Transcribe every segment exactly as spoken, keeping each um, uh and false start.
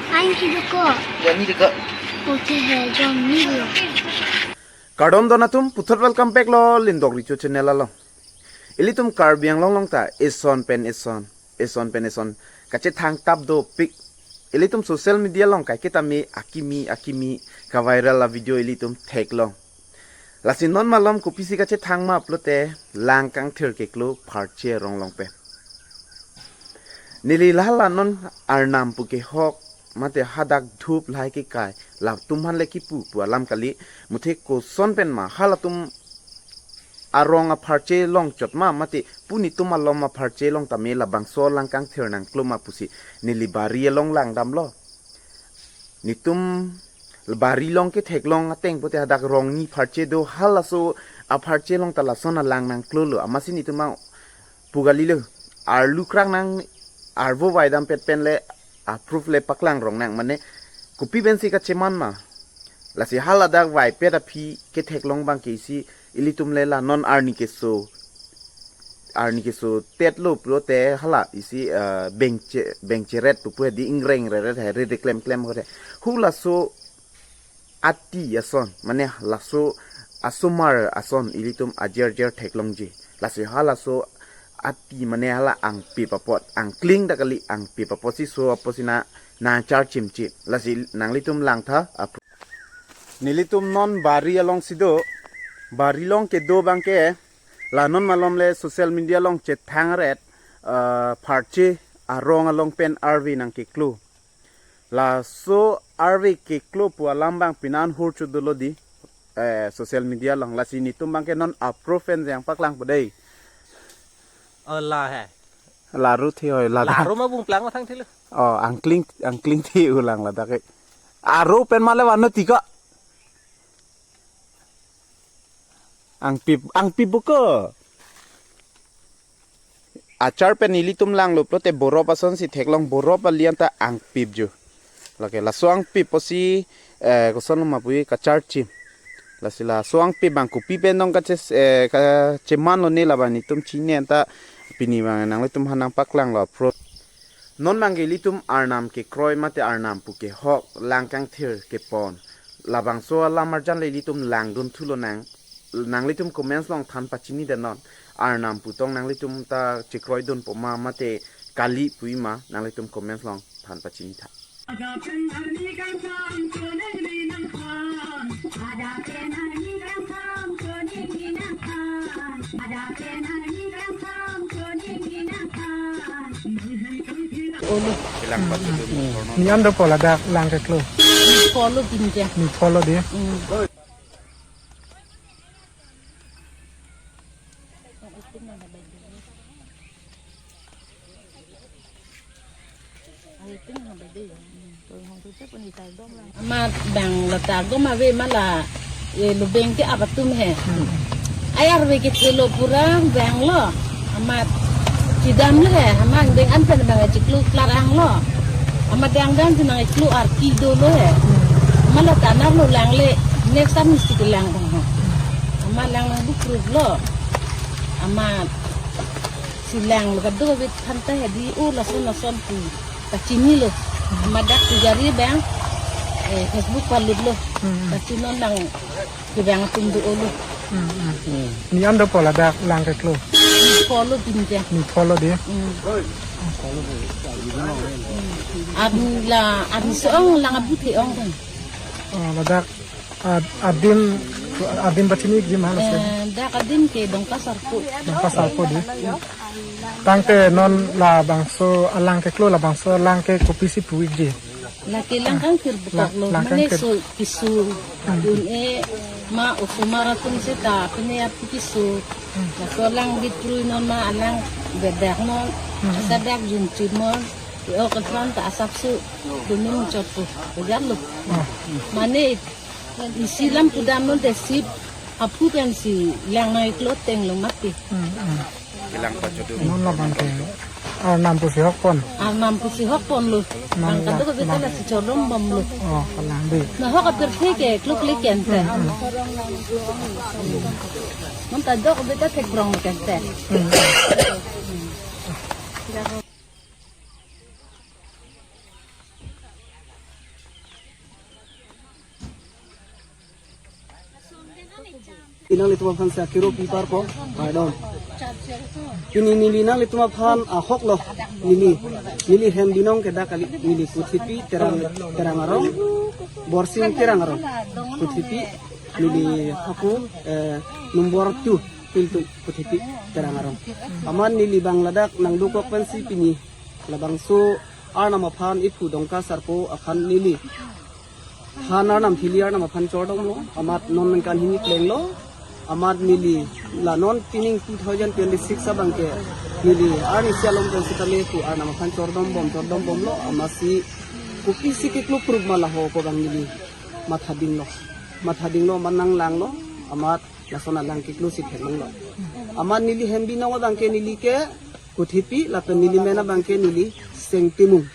Ain kidoko. Jani deka. Oke he, John ni lo. Kardom don atum, puthot welcome back lo Lindok Richo channel along. Ilitum Karbi Anglong along ta eson pen eson, eson pen eson kachethang tap dopik. Ilitum social media along kaiketa me akimi akimi ka-viral a-video ilitum theklong. Lasi non malom kopisi kachethang ma pulote lang kangthir keklo pharche arong along pen. Neli hala non Arnam pu kehok mate hadak dhup lahai kekai latum aphan le kipu pu alam kali, muthe koson pen ma halatum arong apharche longchot ma mate pu netum malom apharche long tame labangso lang kangthir nangklo ma pusi neli bari along langdamlo. Netum bari along ketheklong ateng pote hadak rong ni pharche do, halaso apharche long ta lason alang nangklolo, amatsi netum pu kalilo, arlu krak nang, arvo vaidam pet pen le a-proof le paklang rong nang, mane kopi pensi kacheman ma. Lasi haladak vaipet aphi ketheklong abang ke isi ilitum le la non arni keso, arni keso tet lo pulote hala isi, eh, bengche, bengcheret pupu hedi ingreng reret he, reret klem klem hore. Hu laso ati ason, mane laso asomar ason ilitum ajer jer theklongji. Lasi halaso ati mane hala angpip apot, angkling ta kali, angpip apotsi so apotsi na, nangchar chimchim. Lasi nanglitum langtha ap-, nelitum non bari alongsi do, bari along kedo abang ke, la non malom le social media along chethang ret, eh, pharche arong along pen arve nangkeklo. Laso arve keklo pu alam abang pinan hur chu dolo di, eh, social media along, lasi netum abang ke non a-proof pen jang paklang pu dei. Oh, la he. La ru thi hoi, la la da. Ru ma bung plang ma thang thilo. Oh, angkling, angkling thi ulang ladak ke. Aro pen ma le vano tika. Angpip, angpip buko. Achar pen ilitum langlo pulote borop asonsi theklong, borop alian ta angpip jo. Lake laso angpip apotsi, eh, koson lo ma puji kachar chim. Lasi laso angpip abang kopi pen dong kache, eh, kacheman lo ne labang netum chini anta pini abang nanglitum aphan nangpaklanglo apro. Non abang ke ilitum Arnam kekroi mate Arnam pu kehok lang kangthir kepon. Labangso alam arjan le ilitum langdun thulo nang. Nanglitum comments along than pachini de non. Arnam pu tong nanglitum ta chekroidunpo ma mate kali pu-i ma, nanglitum comments along than pachini tha. Olo. Kelang patu tu mo korno. Ni an dopo ladak lang keklo. Ni polo binja. Ni polo di. Hmm. Amat bang ladak dom ave ma la, eh, lubeng ke abatum he. Ayar ve ke thelo pura bang lo. Amat chidam le he, amat deng an pen bang chiklo klar ang lo. Amat dang dang si nang chiklo arki dolo he. Amat la tanar lo lang le, next time si kelang bang ho. Amat lang lang bu proof lo. Amat si lang lo kadokave aphan ta hedi, oh, lason lason pu kachinilo. Amat dak pujari bang, eh, Facebook palut lo. Hmm. Kachinon lang kevang atum do-olo. Hmm, hmm. Hmm. Ni an dopo ladak lang keklo. Ni polo binja. Ni polo di. Hmm. Ad la, ad so-ong lang abut he-ong kan. Oh, ladak ad-, adim, adim pachini ikji ma lasi. Eh, dak adim ke Dongka Sarpo. Dongka Sarpo di. Tangte non labangso alang keklo, labangso alang ke kopisi pu ikji. Lake lang kangthir bukak lo, lang mane kangthir. So kisu, hmm, dun-e ma osomar atum seta pine apu kisu. Hmm. Laso lang bitrui non ma alang bedak non, hmm, asadak junchit non, e-ok aswan ta asap su, dunun chot pu, bejar lo. Oh. Mane isi lam pudam non te sip, aphu pensi lang nang iklo teng lo mati. Hmm, hmm. Kelang pachodu. Non labang ke Arnam pusi hokpon. Arnam pusi hokpon lo. Bang kadokave ta lasi cholom bom lo. Oh, kalang di. Na hok apirthe ke kluk le kente. Hmm, hmm. Mon ta dok beta thekrong kente. Hmm. Nanglitum aphan sa kiro pipar ko, pardon. Pini neli nanglitum aphan ahok lo, neli, neli hem binong ke dak kali, neli Kuthepi Terang, Terang Arong, Borsing Terang Arong, Kuthepi, neli haku, eh, number two, pintu Kuthepi Terang Arong. Amat neli bang ladak nangdukok pensi pini labangso Arnam aphan iphu Dongka Sarpo aphan neli han Arnam thili Arnam aphan chordom lo, amat non ningkan hini pleng lo, amat neli la non pining two thousand twenty-six abang ke neli arni sialom pen sitame iphu Arnam aphan chordom bom, chordom bom lo, amatsi kopisi keklo prup ma laho ko bang neli matha ding lo, matha ding lo, amat nanglang lo, amat lason alang keklo si theklong lo. Amat neli hem binong abang ke neli ke Kuthepi lapen neli men abang ke neli Seng Timung.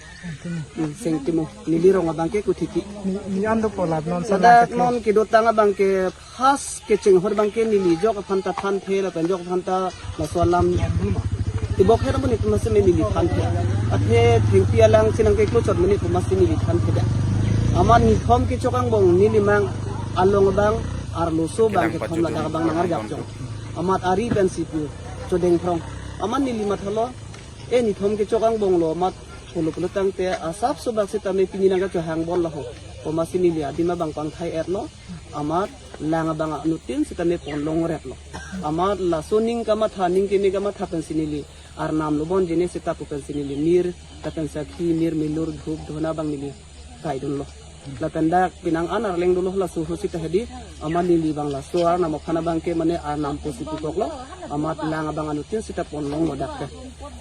Hmm, Seng Timung. Neli rong abang ke Kuthepi. Ni, ni ando polat non sa ladak nangkeklo. Non kedotang abang ke first kecheng hor abang ke neli jok aphan ta thanthe lapen jok aphan ta laso alam tibok her abang ni pu masi neli thanthe. Athe thengpi alang si nangkeklo chot mene pu masi neli thanthe da. Amat nithom kechok angbong neli mang along abang arloso abang kethom ladak abang nangarjap chong. Amat ari pensi pu chodeng phrong. Amat neli mathalo, eh, nithom kechok angbong lo, amat pulo pulo tangte asapso bak sitame pini nangkachohang bol laho. Pu masi neli adim abang pangthai-et lo, amat lang abang anuttin sitame ponlong ret lo. Amat laso ning kamatha, ning keme kamatha pensi neli Arnam lobon jene seta pu pensi neli mir, lapen sakhi, mir, milur, dhup, dhona abang neli kaidun lo. Lapen dak pinang an arleng dolo laso ho sita hedi, amat neli bang laso Arnam aphan abang ke mane Arnam pusi pukok lo, amat lang abang anuttin sita ponlong lo dak ke.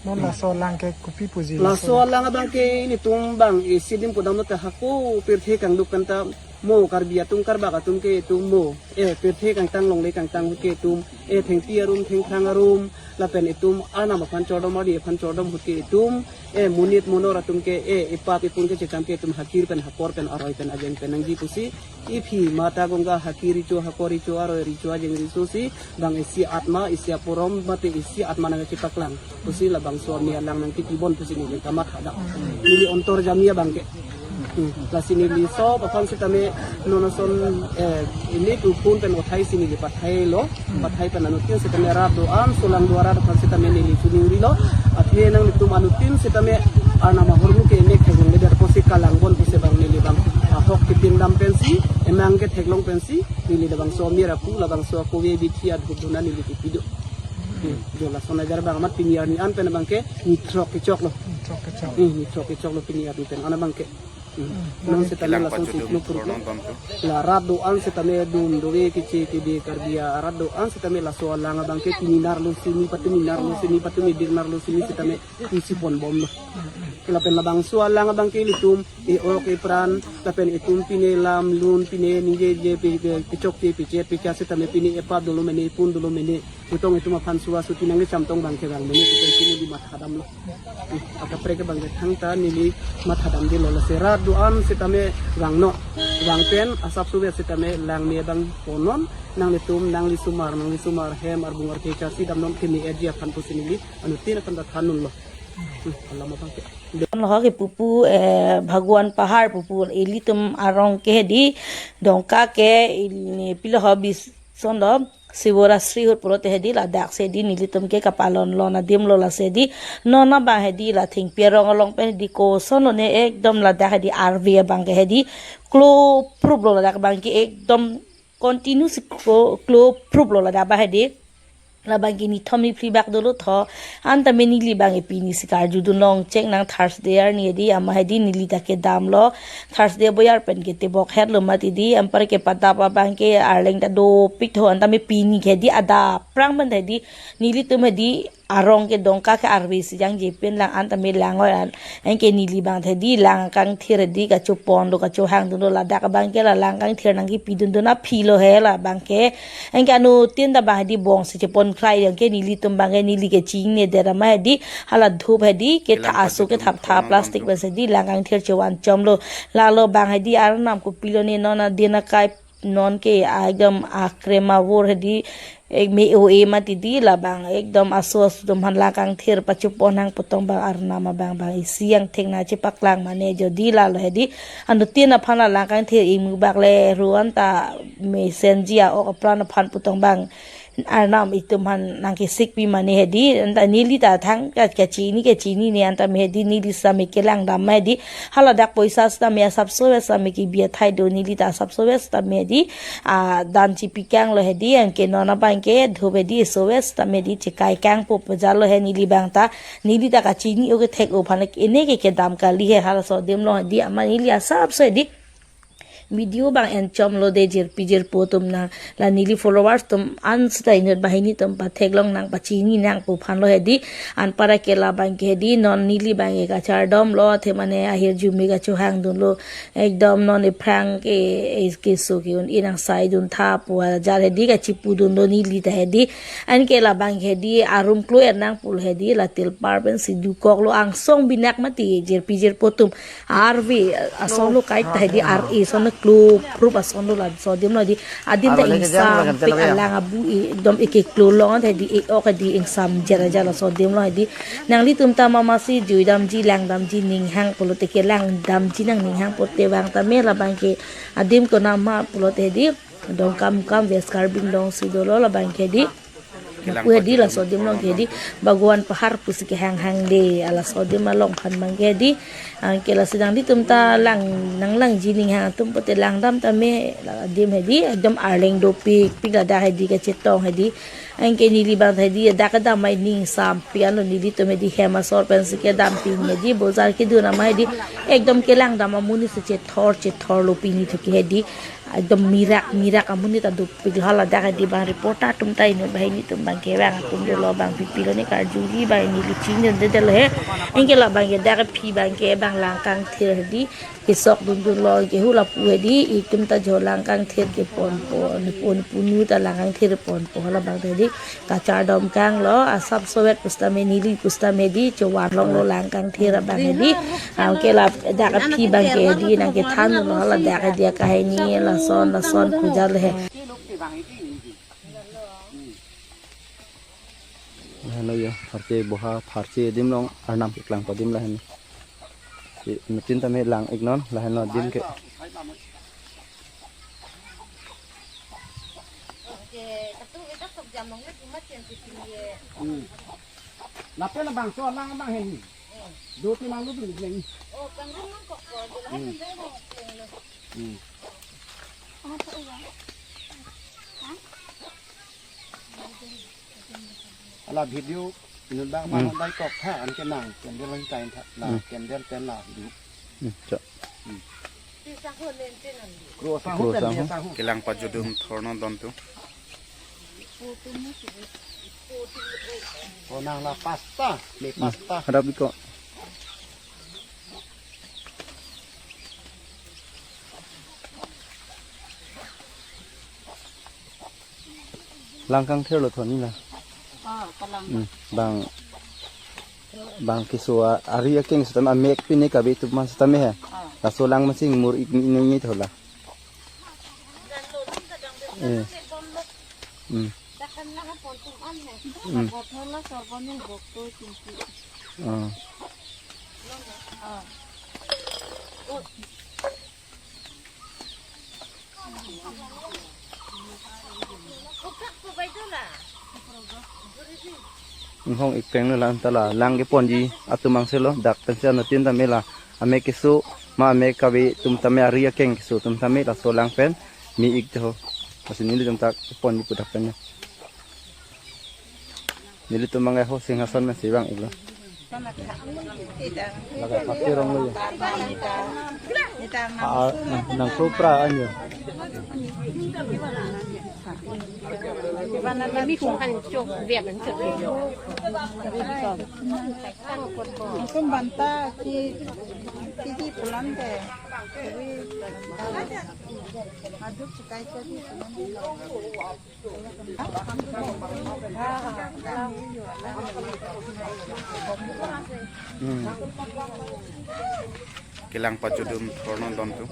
Non laso alang ke kopi puji? Laso alang abang ke ilitum bang isi adim pudam lo te hako pirthe kangduk pen ta mo Karbi atum Karbak atum ke itum mo, eh, pirthe kangtang longle kangtang ahut ke itum, eh, thengpi arum thengthrang arum, lapen itum Arnam aphan chordom ari aphan chordom ahut ke itum, eh, monit monor atum ke, eh, ipap ipun kechetham ke itum hakir pen hapor pen aroi pen ajeng pen nangji pusi, iphi mata Ganga hakir richo hapor richo aroi richo ajeng richo si, bang isi atma isi aporom mate isi atma nangchepaklang pusi labangso ame alang nangkipibon pusi neli kamatha dak. Neli ontor jamia abang ke. Hmm. Lasi neli sop aphan sitame non ason, eh, ili tu phone pen uthai si neli pathai lo, pathai pen anuttin sitame rat do-an, solang do arat aphan sitame neli chuningri lo, athe nanglitum anuttin sitame Arnam ahormu ke mek thek longledet pusi kalang bon pusi bang neli bang ahok kipindam pensi, emang ke theklong pensi, neli labangso amir aku, labangso akove bithi adhup dhona neli kipi do. Hmm. Jo lason ajar bang amat pini arni an pen abang ke nithrok kechok lo. Nithrok kechok. Hmm, nithrok kechok lo pini arni pen an abang ke. Hmm. Non sitame lason si kluk kluk lo. La rat do-an sitame dun dove kiche kidi Karbi arat do-an sitame laso alang abang ke pini nar lo sini patumi nar lo sini patumi dir nar lo sini sitame isi pon bom lo. Lapen labangso alang abang ke ilitum e-ok epran lapen itum pine lam lun pine ningje je pe, pe, pechok pe pechet pecha sitame pine epap dolo mene ipun dolo mene. Kutong itum aphan suwa suti nangkechamtong abang ke bang mene itum sini di mathadam lo. Hmm, akaprek abang ke thangta neli mathadamde lo lasi rat do-an sitame vangnon. Vang pen asap suwe sitame lang me abang ponnon nanglitum nanglisomar nanglisomar hem arbung arke charsi damnon keme eji aphan pusi neli anuttin aphan ta thandun lo. Hmm, alam abang ke. Lo ke pupu, eh, Bhagwan Pahar pupu ilitum arong ke hedi Dongka ke ili pilo ho bis son lo Sivorastri ahut pulote hedi ladak si hedi nelitum ke kapalon lon adim lo lasi hedi non abang hedi la thengpi arong along pen hedi koson lone ekdom ladak hedi arve abang ke hedi klo prup lo ladak abang ke ekdom continue si klo, klo prup lo ladak abang hedi. Labang ke nithom niphli bak dolo tho. Anta me neli bang e pini si karjudun long chek nang Thursday arni hedi ama hedi neli ta kedam lo. Thursday boyar pen ke tebok het lo mati di. Anpar ke padap abang ke arleng ta dopik tho anta me pini ke hedi adap prang pen hedi nelitum hedi arong ke Dongka ke arve si jangje pen lang anta me lang oi an. Anke neli bang hedi lang kangthir hedi kachopon do kachohangdun do ladak abang ke la lang kangthir nangkipidun do na phi lo he labang ke. Anke anuttin ta bang hedi bong si chepon krai anke nelitum bang ke neli ke chingnedet ama hedi hala dhup hedi ketha aso kethap tha plastic pen si hedi lang kangthir chevan chom lo. Lalo bang hedi Arnam kopilo ne non adin akai non ke, ah, ekdom akrem avur hedi, ek me o e mati di labang, ekdom aso aso atum aphan langkangthir pachupon hang putong bang arnam abang bang isi angthek nangchepaklang mane jodi lalo hedi, anuttin aphan la langkangthir imu bak le ruan ta mesenji a-ok apran aphan putong bang arnam itum aphan nangkesikpi mane hedi, anta neli ta thang ka, kachini kachini ne anta me hedi neli sitame kelang dam ma hedi, haladak poisa sitame asapso vet sitame kebi athai do, neli ta asapso vet sitame hedi, ah, dan chipikanglo hedi, anke non abang ke dhup hedi, so vet sitame hedi, chekai kangpo pajalo he neli bang ta, neli ta kachini o kethek o aphan ene ke kedam kali he, halaso adim along hedi, amat neli asapso hedi video bang enchomlo de jirpi jirpo atum na, la neli followers atum an sita inut banghini atum patheklong nang pachini nangpo aphanlo hedi, anpara ke labang ke hedi, non neli bang ke kachardomlo, athe mane ahirjume kachohangdunlo, ekdom non ephrang ke, eh, keso ke-un-e nang saidun tha pu ajat hedi kachipudunlo neli ta hedi, anke labang ke hedi, arum klo er nangpo hedi, la tilpar pensi dukoklo, angsong binak mati, jirpi jirpo atum, arve asonlo kaita hedi, ar-e asonlo klo phrup asonlo laso adim along hedi, adim ta ingsam pik alang abu e, ekdom eke klo long ta hedi, e-ok hedi ingsam jera jera laso adim along hedi, nanglitum ta mamasi juidamji langdamji ninghang pulote kelang damji nangning hang pote vang tame labang ke adim konat ma pulote hedi, Dongkamukam West Karbi Anglong si dolo labang ke hedi. Lapu hedi laso adim along ke hedi Bhagwan Pahar pusi kehang hang de, halaso adim along aphan bang ke hedi, anke lasi nanglitum ta lang, nanglangji ninghang atum pote langdam tame, la adim hedi ekdom arleng dopik pik ladak hedi kachetong hedi, anke neli bang hedi dak kedam mai ningsam pi anlo, nelitum hedi hem asor pensi kedam pini hedi, bojar kedun amai hedi ekdom kelang dam amonit si chethor chethorlo pini thu ke hedi, ekdom mirak mirak amonit ta dopiklo, haladak hedi bang reporter atum ta inut banghini atum bang kevang atum dolo, bang pipilo ne karjuji bang neli chinidundedetlo he. Anke labang ke dak aphi bang ke bang langkangthir hedi kesokdundunlo, ke hula pu hedi itum ta jo langkangthir keponpo, nepon punu ta langkangthir ponpo, halabang ta hedi kachardom kanglo, asapso vet pusitame neli pusitame hedi chovan longlo langkangthir abang hedi. Anke ladak aphi bang ke hedi nangkethanlo, ladak hedi akahini lason lason pujalo he. Lahenlo yo, pharche boha, pharche adim along arnam keklangpo adim lahenlo. Anuttin tame lang-iknon, lahenlo adim ke. Hmm. Lapen labangso alang abang hini. Doti manglu dun leng. Hmm. Hmm. Ala video inut bang Hmm. Bang dai kok tha, anke nang candle lang kain tha, la Hmm. Candle pen la video. Hmm, cha. Hmm. Kro asang Kro ho pen asang dia ho. Asang ho. Kelang pajudum thorno don tu. Oh, nang la pasta, me Hmm. Pasta. Harap iko. Langkangthirlo thoni la. Ah, kalang. Hmm, bang, bang keso a-, ari akeng sitame amek pine kave atum aphan sitame he. Ah. Laso lang masing mur ik ni ni thola. Eh. Hmm. Hmm. Ah. Inghong ik peng la anta la lang keponji atum angselo, dak pensi anuttin tame la amek keso ma amek kave atum tame, ari akeng keso atum tame laso lang pen me ik te ho. Lasi nelitum ta keponji pu dak pen. Nelitum bang ho Singhason pensi vang iklo. Laga pasti rong lo ya. Ah, nang, nang kopra anyo. Langsung banta ki, ki di pulang deh. Jadi, aduk sekai jadi pulang deh. Hmm. Kelang pajudum thorno don tu.